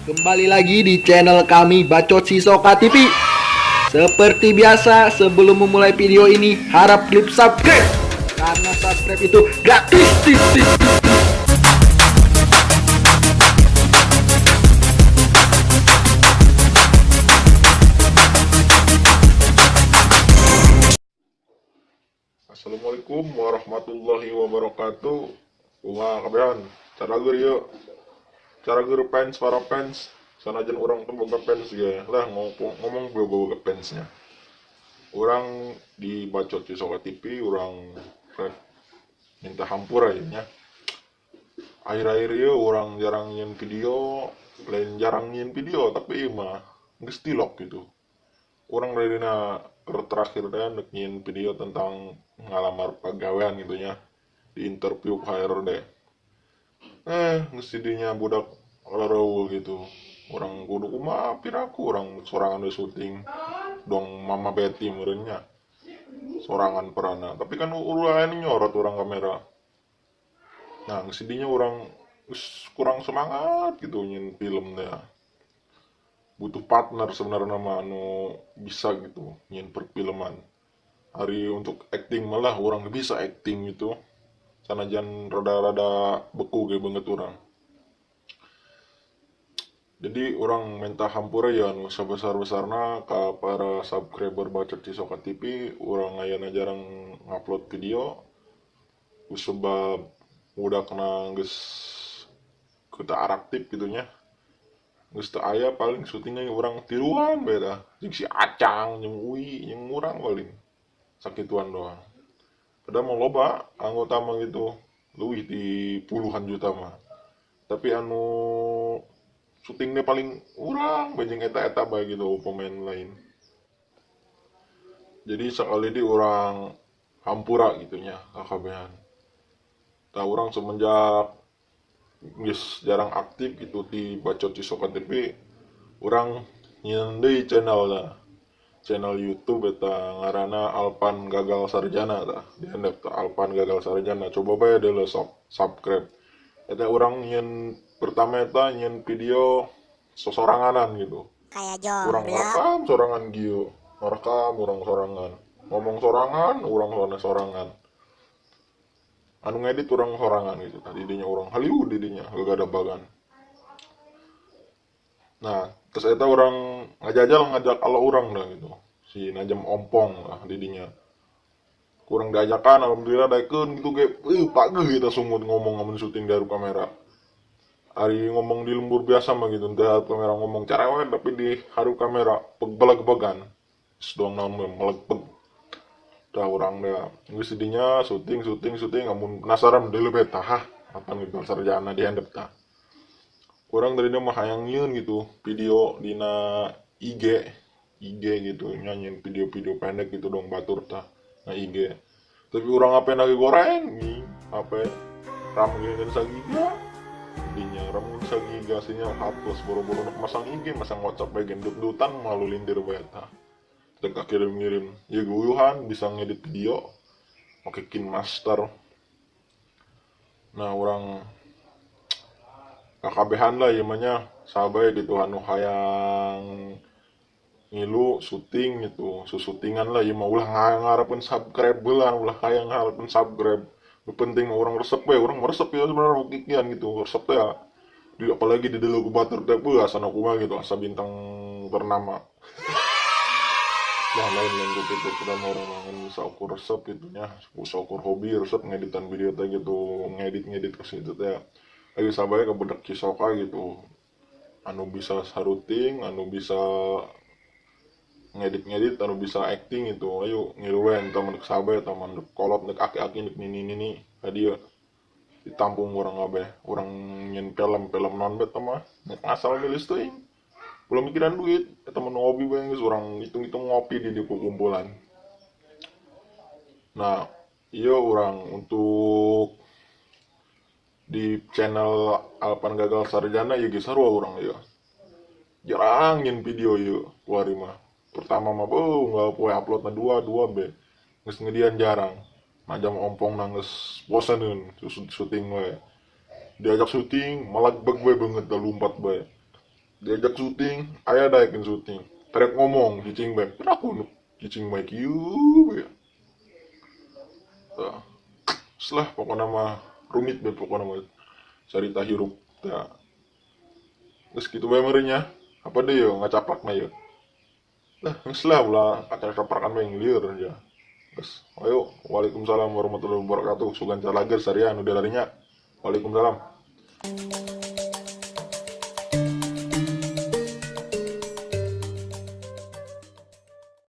Kembali lagi di channel kami, Bacot Cisoka TV. Seperti biasa, sebelum memulai video ini, harap klik subscribe karena subscribe itu gratis. Tis, tis, tis. Assalamualaikum warahmatullahi wabarakatuh. Kumaha kabehan? Carager yuk. Carager fans, para fans. Sanajan urang teu boga fans ge lah ngomong boga fansnya. Urang di Bacot Cisoka TV, urang rek minta hampura ya nya. Akhir-akhir ieu urang jarang nyieun video, lain jarang nyieun video tapi ieu mah geus tilok gitu. Urang dari dina terakhir teh nek nyieun video tentang ngalamar pagawean gitu nya, di interview HRD. Geus didinya budak lareueuh gitu. Urang kudu kumaha piraku urang sorangan we syuting dong Mama Betty meureun nya. Sorangan peranna, tapi kan ulah aya nu nyorot urang kamera. Nah, geus didinya urang geus kurang semangat gitu nyieun film teh. Butuh partner sebenarnya mah anu bisa gitu nyieun perfilman. Ari untuk acting malah urang bisa acting gitu. Sanajan rada-rada beku ge beungeut urang. Jadi urang minta hampura ya anu sabesar-besarna ka para subscriber Bacot Cisoka TV. Urang ayeuna jarang ngupload video sebab budakna geus teu aktif gitu nya. Geus teu aya, paling syutingnya urang tiluan bae dah. Jeung si Acang, jeung Uwi, jeung urang paling. Sakituan doang. Padahal mah loba anggota mah gitu, leuwih di puluhan juta mah. Tapi anu syutingnya paling urang bae jeung eta-eta bae gitu, pemain lain. Jadi sekali di urang hampura gitu nya kakabehan. Tah, urang semenjak geus jarang aktif gitu di Bacot Cisoka TV, urang nyieun deui channel lah. Channel YouTube eta ngaranna Alpan Gagal Sarjana tah. Dihandap tah Alpan Gagal Sarjana. Coba bae deuleu sok subscribe. Eta urang nyieun pertama eta nyieun video sosoranganan gitu. Kayak Urang jomblo. Ngerekam sorangan kieu. Ngerekam urang sorangan. Ngomong sorangan, urang sorangan. Anu ngedit urang sorangan gitu. Tadi dinya urang Hollywood didinya, gagadabagan. Nah, terus eta urang ngajajal ngajak ala urang dah gitu. Si Najam Ompong lah didinya. Kurang diajakan, alhamdulillah daekeun gitu ge. Pageuh kita sungut ngomong amun syuting dari kamera. Ari ngomong di lembur biasa mah gitu, teu hareup kamera ngomong cerewet, tapi di hareup kamera beleg-began. Geus doang naon we meleg-beg. Dah urang dah geus didinya syuting syuting syuting, amun penasaran deuleu bae tah, hah, Alpan Gagal Sarjana di handap tah. Urang tadina mah hayang nyieun gitu video dina IG gitu, nyieun video-video pendek gitu dong batur tah na IG. Tapi urang HP lagi goreng nih, HP RAM gini sagiga. Dinya RAM gini sagiga sinyal hapus boro-boro nak masang IG, masang WhatsApp bae gendut-dutan malu lindir bae tah. Rek kirim-ngirim, ya guyuhan bisa ngedit video pakai KineMaster. Nah, urang kakabehan lah ieu mah nya, saha gitu anu hayang ngilu syuting gitu, susutingan lah ieu mah, ulah ngarepkeun subscribe heula, ulah hayang ngarepkeun subscribe. Nu penting mah urang resep we, urang mah resep ya sebenarnya kikian gitu, resep teh ya. Di apalagi di deuleu ku batur teh beuh asana kumaha gitu, asa bintang ternama. Nah, lain-lain ku kitu kudu urang mah ngan saukur resep gitu nya, saukur hobi resep ngeditan video teh gitu, ngedit-ngedit ke situ teh. Ayo sabae ka budak Cisoka gitu. Anu bisa saruting, anu bisa ngedit-ngedit, anu bisa acting gitu. Ayo ngilu we entah mah deuk saha eta mah deuk kolot, deuk aki-aki, deuk nini-nini ka dieu. Ditampung urang kabeh. Urang nyieun film, film naon bae eta mah asal geulis teuing. Ulah mikiran duit, eta mah nu hobi bae geus urang hitung-hitung ngopi di dieu kumpulan. Nah, ieu urang untuk di channel Alpan Gagal Sarjana ieu geus sarua urang ieu. Jarang nyieun video ieu kuari mah. Pertama mah beuh unggal poe uploadna dua dua be. Geus ngedian jarang. Najam Ompong na geus boseneun syuting we. Diajak syuting melegbeg we beungeut da lumpat bae. Diajak syuting, aya daekeun syuting. Karek ngomong cicing bae, piraku nu cicing bae kieu bae. Tah. Geus lah pokona mah rumit bae pokona mah carita hirup tah. Geus kitu bae meureun nya. Apa deui yo ngacaprakna yeuh. Lah geus lah ulah kacaprakan bae lieur ja. Geus, ayo waalaikumsalam warahmatullahi wabarakatuh. Sugan calager sarian nu dilarinya. Waalaikumsalam.